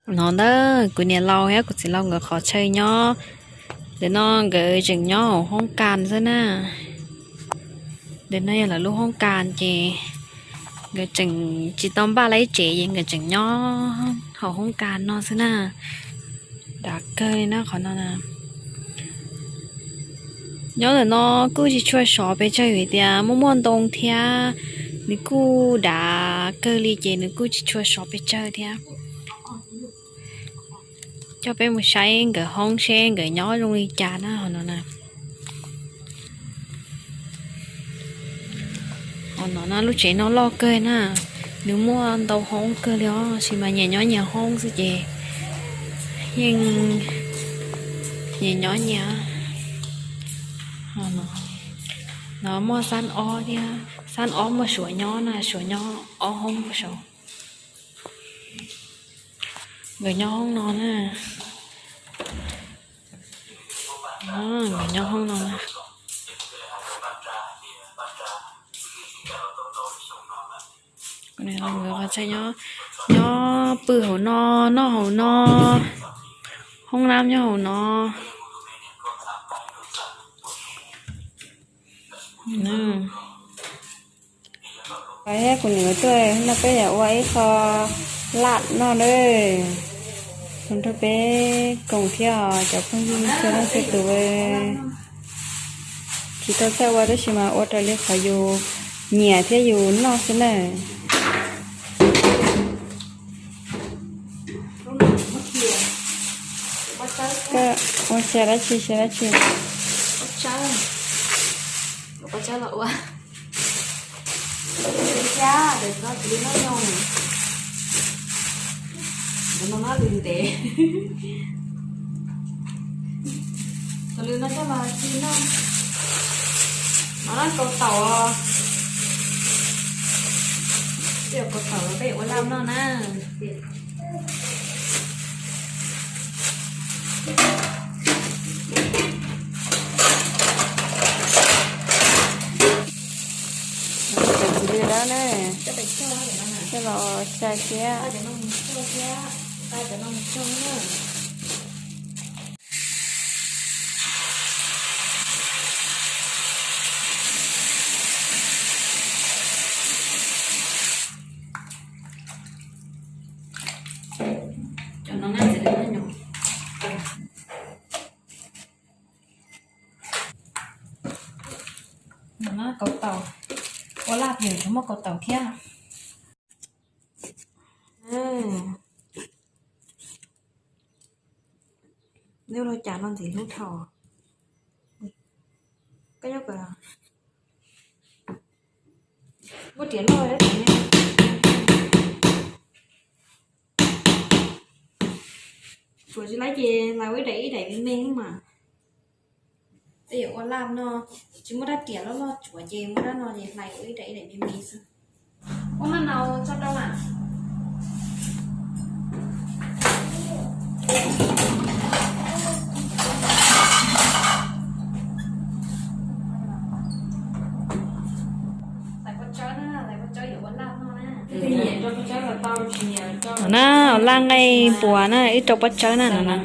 No ntag, kuv niam laus thiab kuv txiv laus nkawd qhov chaw nyob. Ntawm no nkawd tseem nyob hauv hoob kas xwb na. Ntawm no yog lawv lub hoob kas ces nkawd tseem tsis tau npaj lawv tsev ces nkawd tseem nyob hauv hoob kas no xwb na. Dav kawg li na qhov no na. Nyob ntawm no kuj tsis tshua sov pes tsawg vim tias muaj muaj ntoo thiab, nws kuj dav kawg li ces nws kuj tsis tshua sov pes tsawg thiab. Coj peb mus saib nkawd hoob seb nkawd nyob zoo li cas na hauv no na. Hauv no na lub tsev no loj kawg na, nws muaj ntau hoob kawg li os, sis mas nyias nyob nyias hoob xwb ces yeej nyias nyob nyias. No muaj xab ob thiab, xab ob muaj suav nyob na, suav nyob ob hoob puag saud. Nkawd nyob hoob no na. Nkawd nyob hoob no na. Nkawd qhov tseem nyob pw hauv no, noj hauv no, hoob nab nyob hauv no. Kuv niam tuaj no peb yuav ua ib qho laj noj na. Los nrog peb koom thiab os cov phooj ywg txhua leej txhua tus. Tsis tau txawj ua tab sis mas ua raws li qhov yus nyiam thiab yus noj xwb na. Koj ua xyaw dab tsi, xyaw dab tsi? Tus lw no coj los ci noj. No na, kaus taum. Peb yuav kaus taum los peb yuav ua laj noj na. Cov txiv lw dawb na, coj los xyaw thiab. Kaus taum, ua laj pem tsuas muaj kaus taum thiab. Neb ua cas no ntxim hlub dhau. Koj nyob kawm, muaj riam loj dab tsi ne? Tsuav tsis laib ces lais ua ib daim ib daim me me mas. Peb yuav ua laj no, tsis muaj dab riam loj loj tsuav ces muaj dab no ces lais ua ib daim ib daim me me xwb. Ua maj nau tso rau mas. No na, ua laj nqaij npua na, wb rau pob tsawb na no na.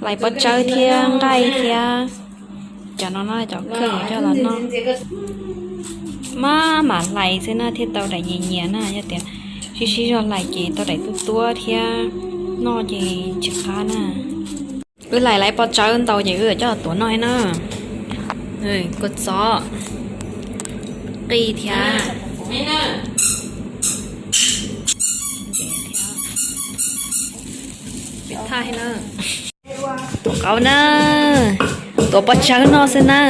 Hlais pob tsawb thiab nqaij thiab. Cov no no cov kheej coj los noj. Maj mam hlais xwb na thiaj tau daim nyias nyias na, yog tias sib sib zog hlais ces tau daim tuab tuab thiab, noj ces tsis qab na. Wb hlais lais pob tsawb ntau ces wb coj los tuav noj na. Kua txob, qij thiab. Tuav qaub na, tuav pob tsawb noj xwb na.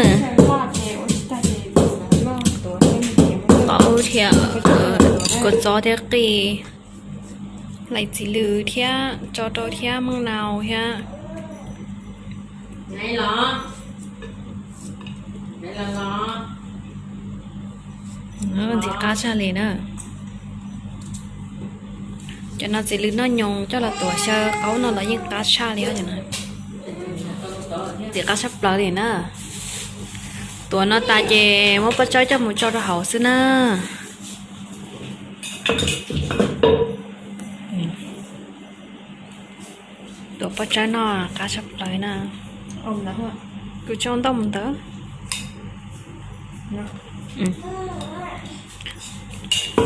Qaub thiab kua txob thiab qij, hlais txiv lws thiab tso rau thiab maj nau thiab. Ntxim qab tshaj li na. Cov no txiv lws noj nyoos coj los tuav xyaw qaub no los yeej qab tshaj li os. Ntxim qab tshaj plaws li na. Tuav no tas ces muab pob tsawb coj mus tso rau hauv xwb na. Tsawb no qab tshaj plaws na. Kuv tso ntau mus ntawd.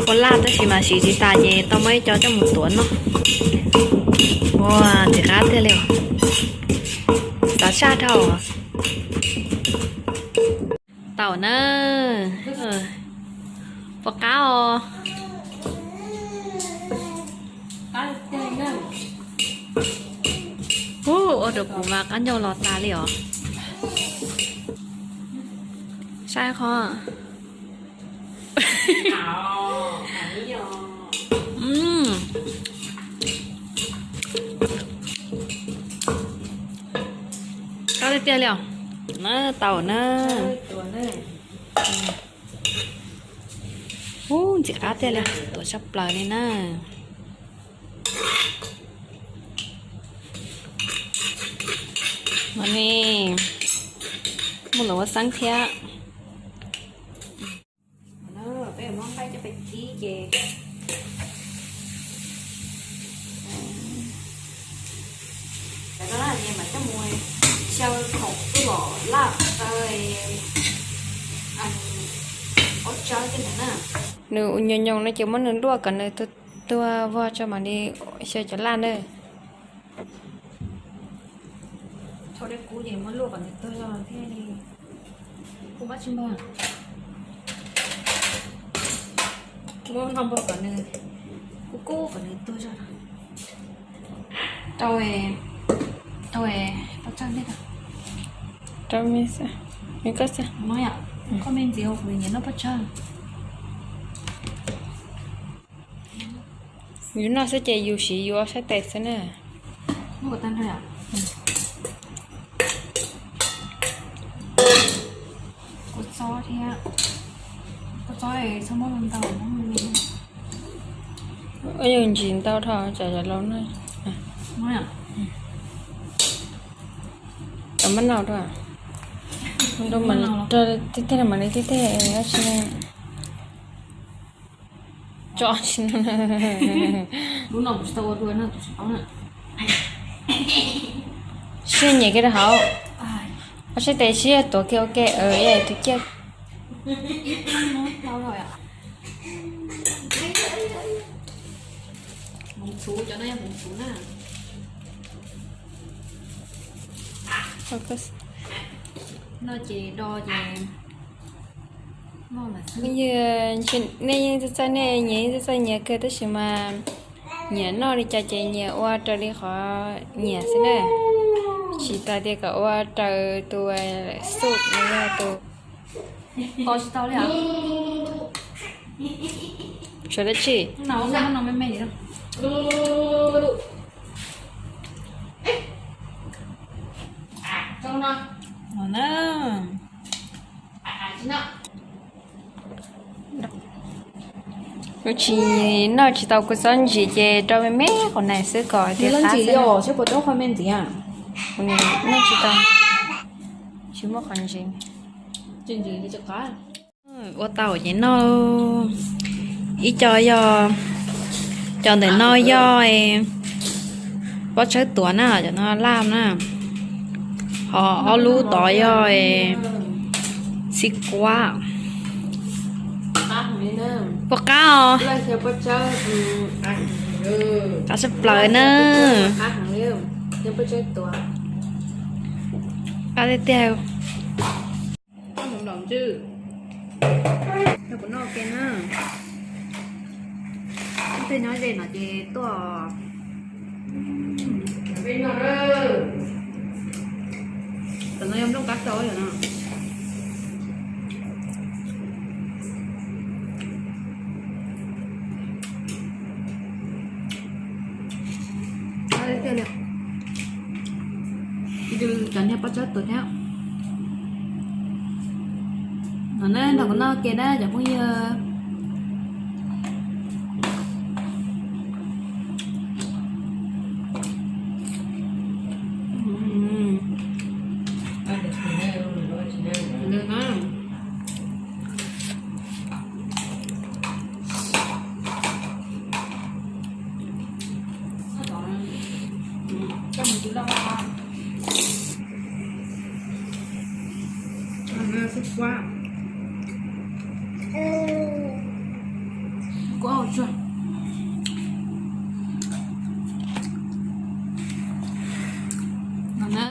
Ua laj tab sis mas siv tsis tas ces tau muab ib co coj mus tuav noj. Ua ntxim qab tiag li os. Xav saj dhau. Tau na. Puas qab os? Ua rau kuv mas qab ncauj los tas li os. Saib qhov. Qab tiag tiag li os. Na tau na. Ub, ntxim qab tiag li, tuav tshaj plaws li na. No ne, muaj ntau ua xeeb thiab. Peb muab nqaij coj pem kib ces cov no ces mam coj mus xyaw khoom tuaj los laj ob tsawb tej ntawd na. Nws nyoos nyoos no ces muab nws luaj kom nws tuag vog tso mam li xyaw cov laj na. Thaum dej kub ces muab luaj kom nws tuag zog thiaj li kub qab tsis npog. Muab noj npog kom nws kub kub kom nws tuag zog. Rau, rau paj tsawg ntej rau. Rau me xwb, me koj xwb. Koj me ntxiv kuv nyiam noj paj tsawg. Yus noj xwb ces yus siv yus ob sab tes xwb na. Kua txob thiab, kua txob txhob muab ntau ntau. Yus ntsis ntau dhau tsam yog laus na. Cov mab nau rau, tiag tiag mam li tiag tiag, tso tsis no. Siab nyiam kiag rau hauv, ob sab tes siab tuav kiag ua ke, tus ciaj. Hmoov txhuv, cov no yog hmoov txhuv na. No ces do ces, nej yeej txawj txawj, nej nyiam yeej txawj txawj nyiam kawg tab sis mas nyiam noj li cas ces nyiam ua raws li qhov nyiam xwb na. Tsis tas tias kom ua raws tus xub no yog tus. Tsis tau li os. Sawv daws tsis. Kuv tsis noj tsis tau kua txob ntsim ces rau me me qhov nais xwb kom tias qab xwb. Noj tsis tau, tsis muaj qhov ntsim. Ua tau ces noj. Ib co yog, cov ntawm no yog pob txhawb tuav na, cov no laj na. Ho ob lub tod yog xib kuab. Puas qab os? Qab tshaj plaws na. Qab tiag tiag. Kuv noj ke na. Tej nyob ze no ces tuaj. Tam no yog nplooj qab rau yom no. Cov niag pob txhawb tuav thiab. No na, nrog kuv noj ke na cov phooj ywg. Tus loj, xub kuab, kuab hauv tsuag.